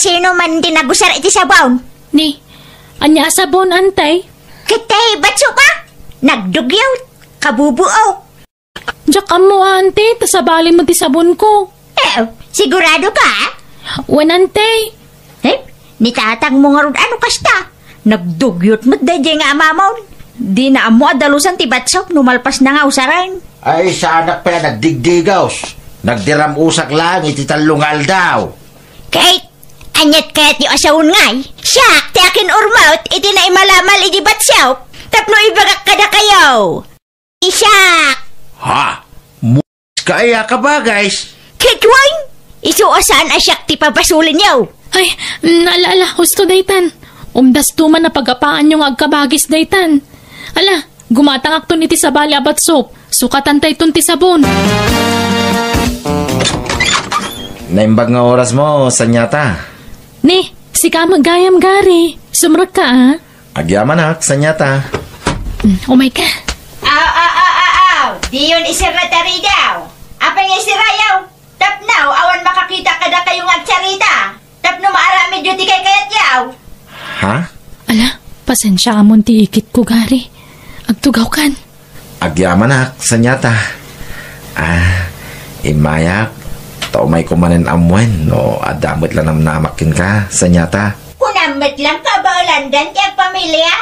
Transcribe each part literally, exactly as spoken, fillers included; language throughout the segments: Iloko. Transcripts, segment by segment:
Sino man ti nagusar iti sabon? Ni, ania a sabon, Antay? Ket ti batso ka? Nagdugyot, kabubuo. Diak ammo, Ante, ta sabali met ti sabonko. Eh, sigurado ka? Wen, Ante. Eh, ni tatangmo ngarud ano kasta? Nagdugyot met daydiay nga amamon. Dina ammo a dalusan ti batso no malpasna nga usaren. Ay, saanak pay a nagdigdigos. Nagdiram-usak laeng iti tallo nga aldaw. Ket, aniat kayatyo a sawen ngay? Siak ti akin-urmot iti naimalamal idi batso tapno ibagak kadakayo. Siak! Ha? Muska aya, kabagis? Ket wen, isu a saan a siak ti pabasolenyo. Ay, mm, ala, ala, husto daytan. Umdasto man a pagapaanyo nga agkabagis daytan. Ala, gumatangakton iti sabali a batsop. Sukatantayton ti sabon. Naimbag nga orasmo, Sanyata. Ni, sika met gayam, Gari. Sumrekka, a? Agyamanak, Sanyata. Mm, umayka. Aw, aw, aw, aw, aw. Diyon isirra ti aridaw. Apay nga isirrayo? Tapno awan makakita kadakayo nga agsarita. Tapno maaramidyo ti kaykayatyo. Ha? Ala, pasensiaamon ti ikitko, Gari. Agtugawkan. Agyamanak, Sanyata. Ah, immayak, ta umayko manen ammoen no adda met la namnamak kenka, Sanyata. Kunam met lang kabaelandan ti agpamilia?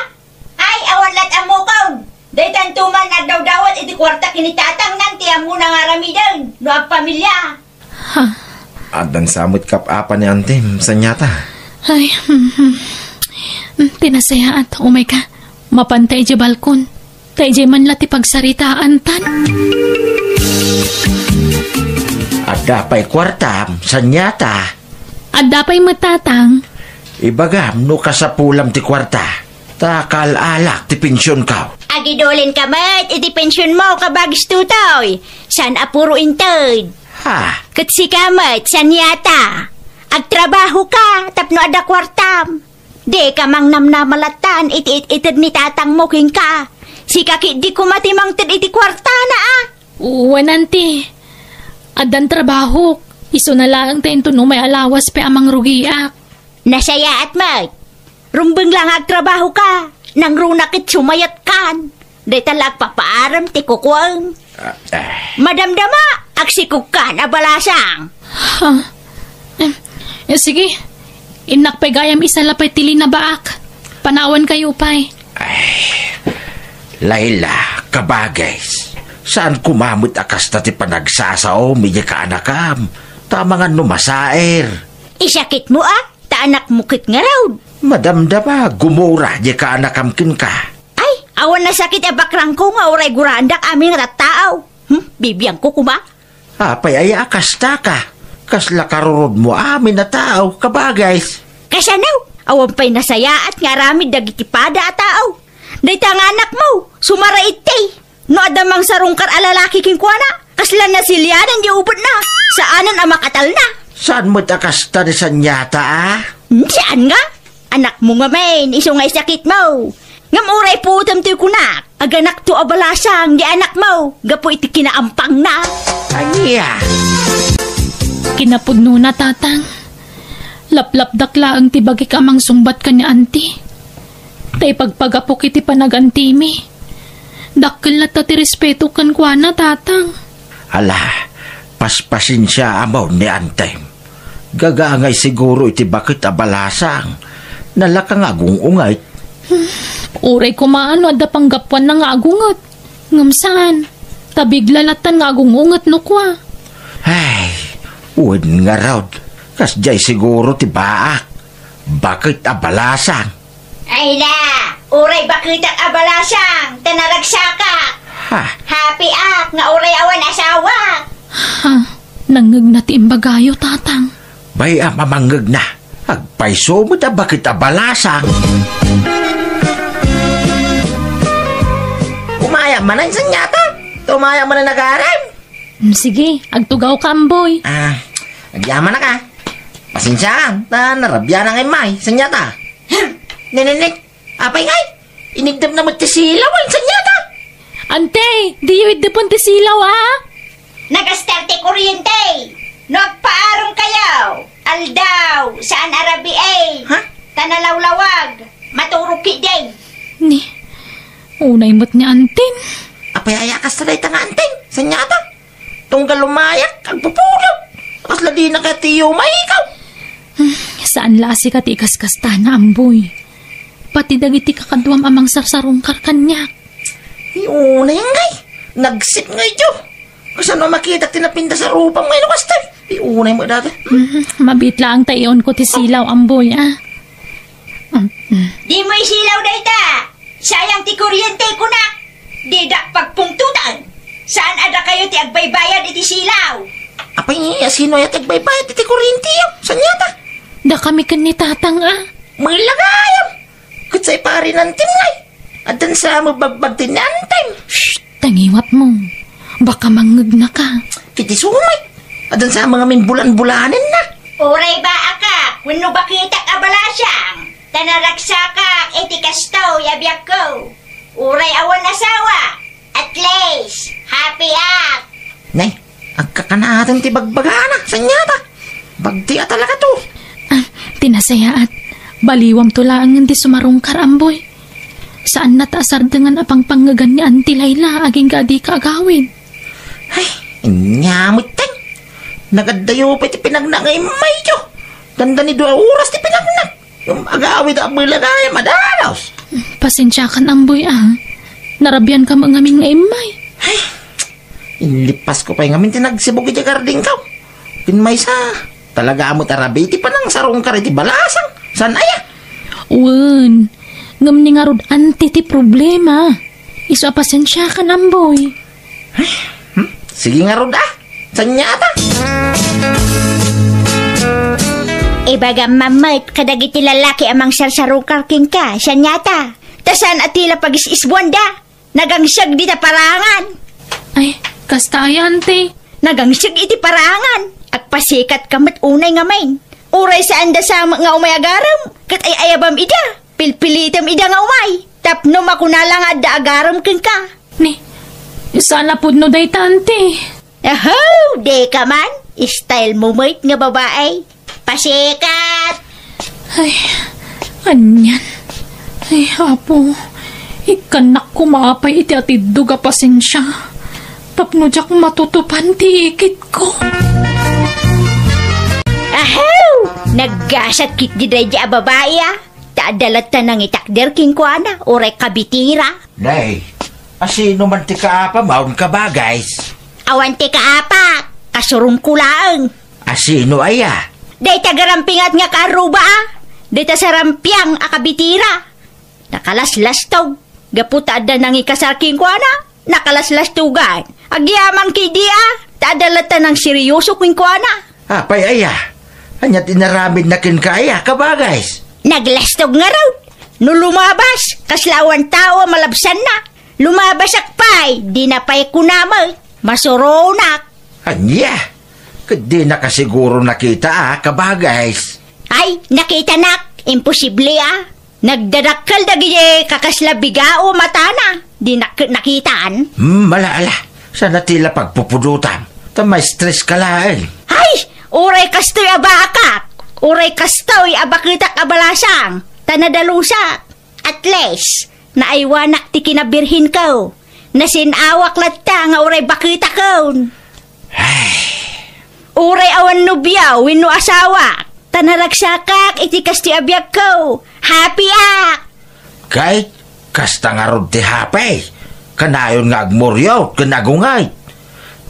Ay, awan lat ammokon. Daytanto man nagdawdawat iti kuarta ken ni tatangnan ti ammona nga aramiden no agpamilia. Ha? Addan sa met kap-apa ni Antim, Sanyata. Ay, hmm, hmm. Hmm, ti nasayaat, umayka. Mapanta idiay balkon. Ta idiay man la ti pagsaritaantan. Adda pay kuartam, Sanyata? Adda pay met, Tatang. Ibagam no kasapulam ti kuarta, ta kaal-alak ti pensionko. Agidulinka met iti pensionmo, kabagis Tutoy. Saan a puro inted. Ha? Ket sika met, Sanyata. Agtrabahoka tapno adda kuartam. Dika mangnamnama lattan iti it-ited ni tatangmo kenka. Sika ketdi koma ti mangted iti kuartana, a? Wen, Anti. Addan trabahok. Isuna laeng ta inton umay a lawas pay a mangrugiak. Nasayaat met. Rumbeng la nga agtrabahoka. Nangruna ket sumayatkan. Dayta la agpapaaram ti kukuam. Ah, ah. Madamdama, agsikogkan a balasang. Ha? Em, eh, sige. Innak pay gayam isala pay ti linabaak. Panawankayo pay. Ay, Laila, kabagis. Saan koma met a kasta ti panagsasaom idiay kaanakam? Ta amangan no masaer. Isakitmo, a? Ta anakmo ket ngarud. Madamdama, gumura diay kaanakam kenka. Ay, awan a sakit a bakrangko nga uray guraandak amin nga tattao. Hmm, bibiangko koma. Apay aya a kastaka? Kasla karurodmo amin a tao, kabagis. Kasano? Awan pay nasayaat nga aramid dagiti pada a tao. Dayta nga anakmo, sumara itti. No adda mangsarungkar a lalaki kenkuana, kasla nasilianan diay ubetna, saanen a makatalna. Saan met a kasta ni Sanyata, a? Hmm, saan nga? Anakmo ngamin, isu nga isakitmo. Ngem uray puotem ti kunak, aganakto a balasang diay anakmo, gapu iti kinaampangna. Ania? Kinapudnona, Tatang. Laplapdak laeng ti bagik a mangsungbat ken ni Anti. Ta ipagpagapok iti panagantimi. Dakkel latta ti respeto kenkuana, Tatang. Ala, paspasensiaam ni Antim. Gagangay siguro iti baket a balasang. Nalaka nga agung-unget. Hmm, uray koma no adda panggapuanna nga agunget. Ngem saan. Ta bigla lattan nga agung-unget no kua. Ay, wen ngarud. Kasdiay siguro ti baak. Baket a balasang. Ay na, uray baketak a balasang, ta naragsakak. Ha? Happy ak nga uray awan asawak. Ha? Nangngegna ti imbagayo, Tatang. Bay-am a mangngegna. Agpayso met a baket a balasang. Umayam manen, Sanyata. Umayam manen, agarem. Mm, sige, agtugawka, Amboy. Ah, agyamanak, a. Pasensiaam, ta narabianak ngay, Sanyata. Hem! Nininik, apay ngay? Inigdepna met ti silaw, Sanyata. Ante, diyo iddepen ti silaw, a? Nagastar ti kuryente. No agpaarumkayo, aldaw, saan a Unay met ni Antin. Apay aya kasta dayta nga Antin? Saan nga ata? Tunggal lumayak, agpupulot. Kasla dina kaya ti yumaykaw. Hmm, saan la a sika ti ikaskastana, Amboy. Pati dagiti kakaduam a mangsarsarungkar kaniak. Ni unay ngay, nagsip ngay jo. Kasano a makitak ti napintas a rupam ngay no kasta? Ni unay mo dati. Hmm, mabiit laang ta iunko ti silaw, Amboy, ah. Hmm, hmm. Dimo isilaw dayta. Sayang ti kuryente, kunak. Didak pagpungtotan. Saan a dakayo ti agbaybayad iti silaw? Apay, asino aya ti agbaybayad iti kuryente, yo? Saan yata? Dakami ken ni Tatang, a. Malagayam. Ket say pari ni Antim ngay. Addan sa mabagbag ti ni Antim. Shh! Tangiwat mo. Baka mangngegnaka. Kiti sumay. Addan sa mga min bulan-bulanen na. Uray ba akak, wenno bakitak a balasang? Ta naragsakak iti kastoy a biagko. Uray awan asawa, at least, happy ak. Nay, agkakanaten ti bagbagana, saan yata? Bagti a talaga to. Ah, ti nasayaat, baliwam to laengen ti sumarungkar, Amboy. Saan na ta asardengan a pangpangngegan ni Auntie Laila agingga a dika agawid. Ay, anya met ten. Nagaddayo pa iti pinagnak nga immayyo. Dandani dua oras ti pinagnak. Agawid a bulaga ay madalos. Pasensiakan, Amboy, a. Narabianka met ngamin nga immay. Ay, inlipas ko pay ngamin ti nagsibog iti gardingko. Ken maysa, talaga met a rabii ti panangsarungkar iti balasang. Saan aya? Wen, ngem ni ngarud anti ti problema. Isu a pasensiakan, Amboy. Hmm? Sige ngarud, a. Saan yata? Ibagam met kadagiti lalaki a mangsarsarungkar kenka, saan yata? Ta saan a ti la pagis-isbuanda? Nagangseg dita parangan. Ay, kasta aya, Auntie. Nagangseg iti parangan. Agpasikatka met unay ngamin. Uray saanda sa met nga umay agarem, ket ay-ayabam ida. Pilpilitem ida nga umay. Tapno makuna la nga adda agarem kenka. Ni, saan a pudno dayta, Auntie? Aho, dika man. Style mo met nga babae. Pasikat! Ay, anian. Ay, Apo, ikkannak koma pay iti atiddog a pasensia tapno diak matutupan ti ikitko. Ahaw! Naggasat ketdi daydi a babai, a. Ta adda latta nangitakder kenkuana, uray kabitira. Nay, asino man ti kaapam, awan kabagays? Awan ti kaapak, kasurongko laeng. Asino aya? Dayta garampingat nga kaarruba, a. Dayta sarampiang a kabitira. Nakalaslastog. Gapu ta adda nangikasar kenkuana, nakalaslastogan. Agyaman ketdi, a. Ta adda latta nangseryoso kenkuana. Apay aya? Ania ti inaramidna kenka aya, kabagays? Naglastog ngarud. No lumabas, kasla awan tao a malabsanna. Lumabasak pay, dina pay kuna met. Masuronak. Ania? Ket dina kasiguro nakita, a, kabagays? Ay, nakitanak. Imposible, a. Nagdadakkel dagiti kakasla bigao matana. Dinak ket nakitan. Hmm, ala, ala. Saan a ti la pagpupudotam? Ta ma-stress ka laeng. Ay, uray kastoy a baakak. Uray kastoy a baketak a balasang. Ta nadalusak. At least, naaywanak ti kinabirhenko. Nasin-awak latta nga uray baketakon. Ay. Uray awan nobio wenno asawa, ta naragsakak iti kastoy a biagko. Happy ak! Ket kasta ngarud ti happy, kanayon nga agmuryot ken agungay.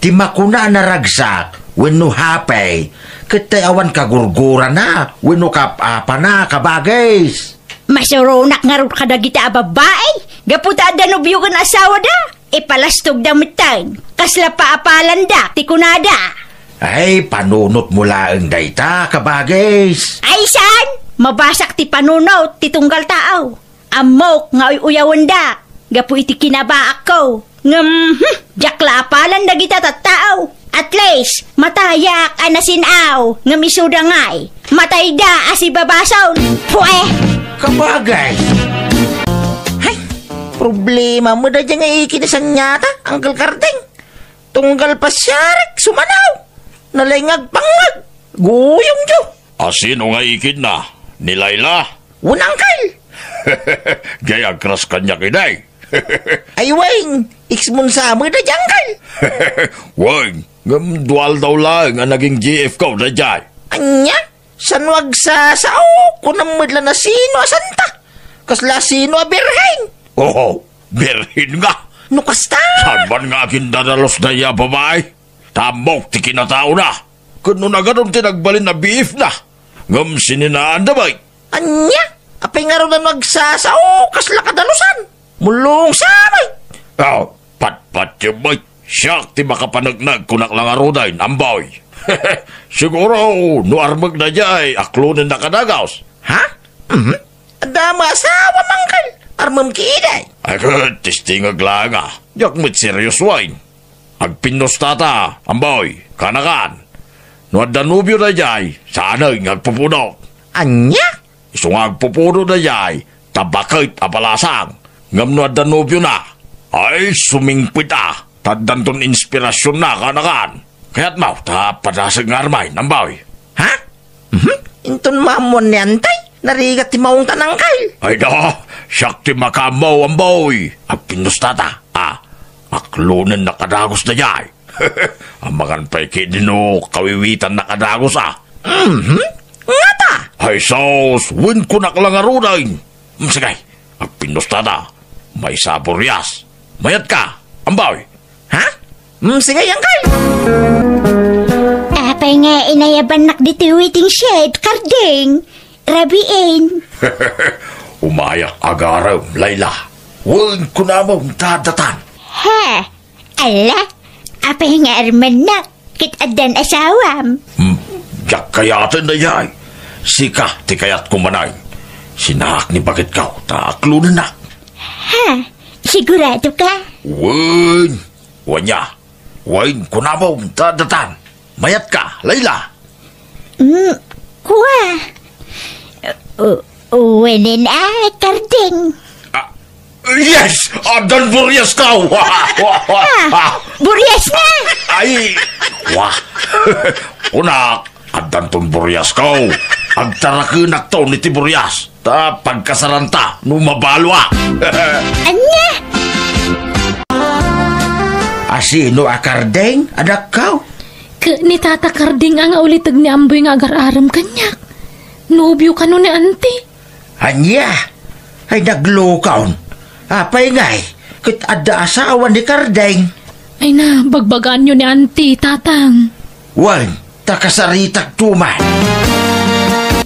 Ti makuna a naragsak wenno happy, ket tay awan kagurgurana wenno kaap-apana, kabagays. Masuronak ngarud kadagita a babbai, gapu ta adda nobio ken asawada. Ipalastogda metten, kasla paapalanda ti kunada. Ay, panunotmo laeng dayta, kabagays. Ay, saan? Mabasak ti panunot ti tunggal tao. Ammok nga uy-uyawendak gapu iti kinabaakko. Ngem, hmm, diak la apalan dagita tattao. At least, matayak a nasin-aw, ngem isuda ngay, matayda a sibabasol. Pue! Kabagay! Hay, problema met dayta nga ikit ni Sanyata, Uncle Karding. Tunggal pasiarik, sumanaw. Nalay nga agpangngeg. Guyong jo. Asino nga ikitna? Ni Laila? Wen, Uncle. Jay, agkras kaniak, inay. Ay, wen, ex-mo sa met daydiay, Uncle. Wen, ngem dua aldaw laeng a naging G F ko daydiay. Ania? Saan no agsasao? Kunam met la no sino a santa. Kasla sino a birhen? Oo, birhen nga. No kasta? Saan man nga agindadalos daydiay a babai? Ta ammok ti kinataona. Ken no nagadun ti nagbalin a B F na. Ngem sininaanda met. Ania? Apay ngarud no agsasao? Kasla kadalusan. Mulong sa met. Oh, patpatyo met. Siak ti makapaneknek, kunak la ngaruden, Amboy. Siguro, no armek daydiay, aklonennak a dagus. Ha? Mhm. Adda met asawam, Uncle. Armem ketdi. Ay, ket, testingek laeng a. Diak met serioso, wen. Agpinnusta ta, Amboy, kanakan. No adda nobio daydiay, saanen nga agpupuno. Ania? Isu nga agpupuno daydiay, ta baket a balasang. Ngem no adda nobiona, ay, sumingpet a, ta addanton inspirasionna, kanakan. Kayatmo, ta padasek nga armen, Amboy. Ha? Mhm. Inton maammoan ni Antay, narigat ti maungtan, Uncle. Ay da, siak ti makaammo, Amboy. Agpinnusta ta. Ah, aklonennak a dagus daydiay. Amangan pay ketdi no kawiwitannak a dagus a. Mhm. Ngata? Ay sus, wen kunak la ngaruden. Mm, sige, agpinnusta ta. Maysa a burias. Mayatka, Amboy. Ha? Mm, sige, Uncle. Apay nga inayabannak ditoy waiting shed, Kardeng? Rabiin. Umayak agarem, Layla. Wen kunam ta datan. Ha? Ala, apay nga armennak ket addan asawam? Hmm, diak kayaten daydiay. Sika ti kayatko manen. Sinaak ni baketko ta aklonennak. Ha? Sigurado ka? Wen. Wen aya. Wen, kunam ta datan. Mayatka, Layla. Mm, kua. U-, uwenen a, Kardeng. Ah, yes! Addan buriasko! Ah, burias na! Ay, wa. Kunak, addanton buriasko. Agtarakenakton iti burias. Ta pagkasaranta no mabaloak. Ania? A sino a Kardeng, anakko? Ket ni Tata Kardeng a nga uliteg ni Amboy nga agar-arem kaniak. Nobio kano ni Auntie. Ania? Ay, naglukon. Apay ngay, ket adda asawa ni Kardeng. Ay na, bagbagaanyo ni Auntie, Tatang. Wen, ta kasaritakto man.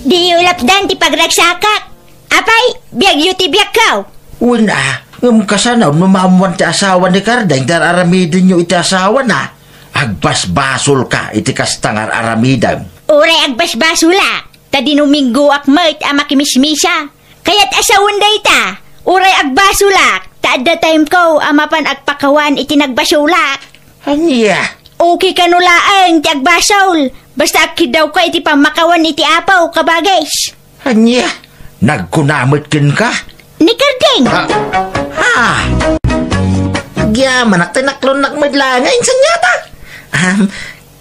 Diyo lapdan ti pagragsakak. Apay, biagyo ti biagko. Wen a, ngem kasano no maammoan ti asawa ni Kardeng ti ar-aramidenyo iti asawana? Agbasbasolka iti kasta nga ar-aramidem. Uray agbasbasolak, ta dinuminggoak met a makimismisa. Kayat a sawen dayta, uray agbasolak, ta adda timeko a mapan agpakawan iti nagbasolak. Ania? Okay kano laeng ti agbasol, basta agkiddawka iti pammakawan iti Apo, kabagis. Ania? Nagkuna met kenka? Ni Kardeng. Ah, ah. Agyamanak ti naklonnak met laeng, insan nia ta. Am,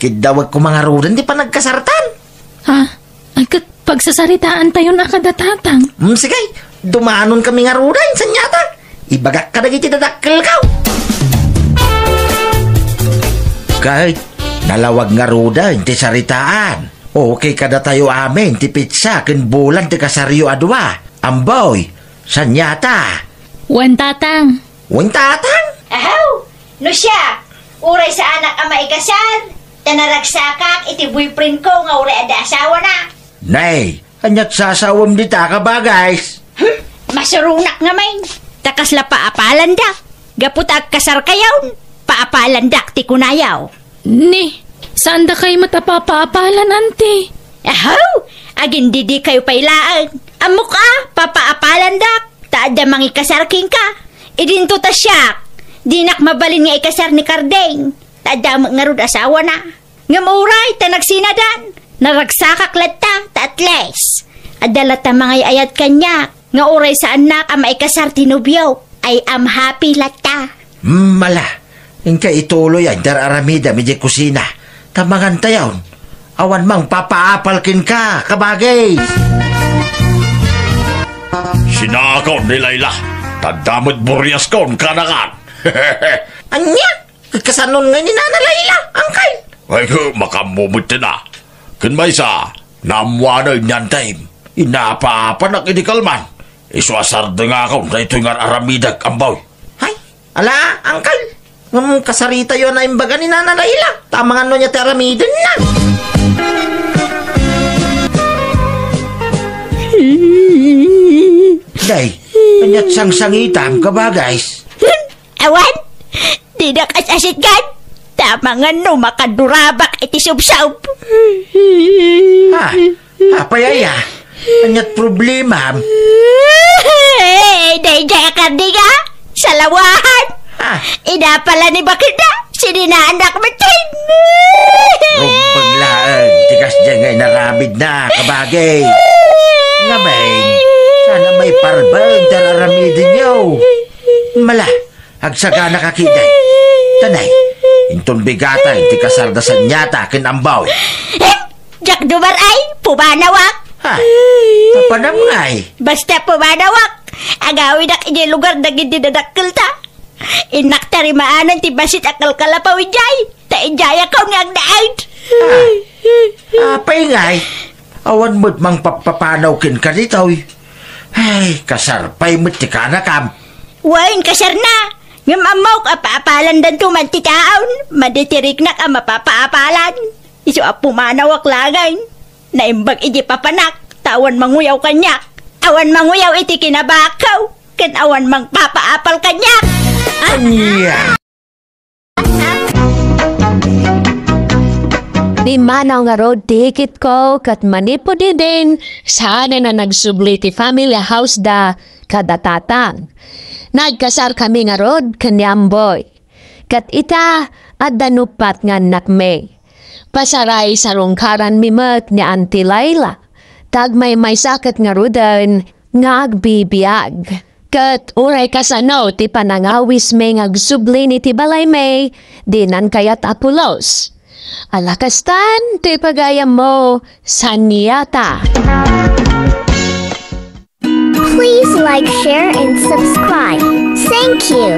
kiddawek koma ngaruden ti panagkasartan. Ah, ay, ket pagsasaritaantayon a kada, Tatang. Mm, sige, dumanonkami ngaruden, insan nia ta. Ibagak kadagiti dadakkelko. Ket nalawag ngaruden ti saritaan. Okay kadatayo amin ti petsa ken bulan ti kasaryo a dua. Amboy, saan nia ta? Wen, Tatang. Wen, Tatang? Ahaw! No siak, uray saanak a maikasar, ta naragsakak iti boyfriendko nga uray adda asawana. Nay, ania't sasawem dita, kabagis? Hmm, masuronak ngamin. Ta kasla paapalandak. Gapu ta agkasarkayon, paapalandak ti kunayo. Ni, saandakayo met a papaapalan, Auntie? Ahaw! Agindidikayo pay laeng. Ammok a, papaapalandak, ta adda mangikasar kenka. Idinto ta siak, dinak mabalin nga ikasar ni Kardeng, ta adda met ngarud asawana. Ngem uray ta nagsinadan, naragsakak latta, ta at least, adda latta mangay-ayat kaniak, nga uray saannak a maikasar ti nobio, I am happy latta. Mala, inka ituloy a dar-aramidem idiay kusina, ta mangantayon, awan mangpapaapal kenka, kabagis. Sinakaw ni Layla. Tadda met buriaskon, kanakan. Ania? Kasanon nga ni Nana Laila, Angkel? Ay, ko, makammumot na. Ken maysa, naammoanay ni Antem. Inapaapanak iti kalman. Isu a sardengakon daytoy nga ar-aramidek, Amboy. Hay, ala, Angkel. Ngem kasaritayo a naimbaga ni Nana Laila. Ta amangan no ania ti aramidenna. Day, ania't sangsangitam, kabagis? Awan, dinak as-asitgan. Ta amangan no makadurabak iti subsob. Ha? Apay aya? Ania't problemam? Daydiay a kardinga, salawahan. Ha? Inapala ni baketda, sininaanak metten. Rumbeng laeng ti kasdiay nga inaramidna, kabagis. Ngamin, saan a maiparbeng ti ar-aramidenyo. Mala, agsagana ka ketdi. Tanay, inton bigatay ti kasarda Saniata ken Amboy. Em, diak dumar-ay, pumanawak. Ha? Apanam ngay? Basta pumanawak, agawidak idiay lugar dagiti dadakkelta. Innak tarimaanan ti bassit a kalkalapaw idiay, ta idiayakon nga agnaed. Ah, apay ngay? Awan met mangpapapanaw kenka ditoy. Ay, kasar pay met ti kanakam. Wen, kasarna. Ngem ammok a paapalandanto man ti taon, madi ti riknak a mapapaapalan. Isu a pumanawak laeng. Naimbag iti papanak, ta awan manguyaw kaniak. Awan manguyaw iti kinabakko, ken awan mangpapaapal kaniak. Ania? Dimmanaw ngarud ti ikitko, ket manipud idin, saanen a nagsubli ti family house da kada tatang. Nagkasarkami ngarud ken ni Amboy. Ket ita, adda nuppat nga annakmi. Pasaray sarungkaranmi met ni Auntie Laila. Ta agmaymaysa ket ngaruden nga agbibiag. Ket uray kasano ti panangawismi nga agsubli iti balaymi, dinan kayat a pulos. Ala kastan ti pagayammo, Saniata. Please like, share, and subscribe. Thank you.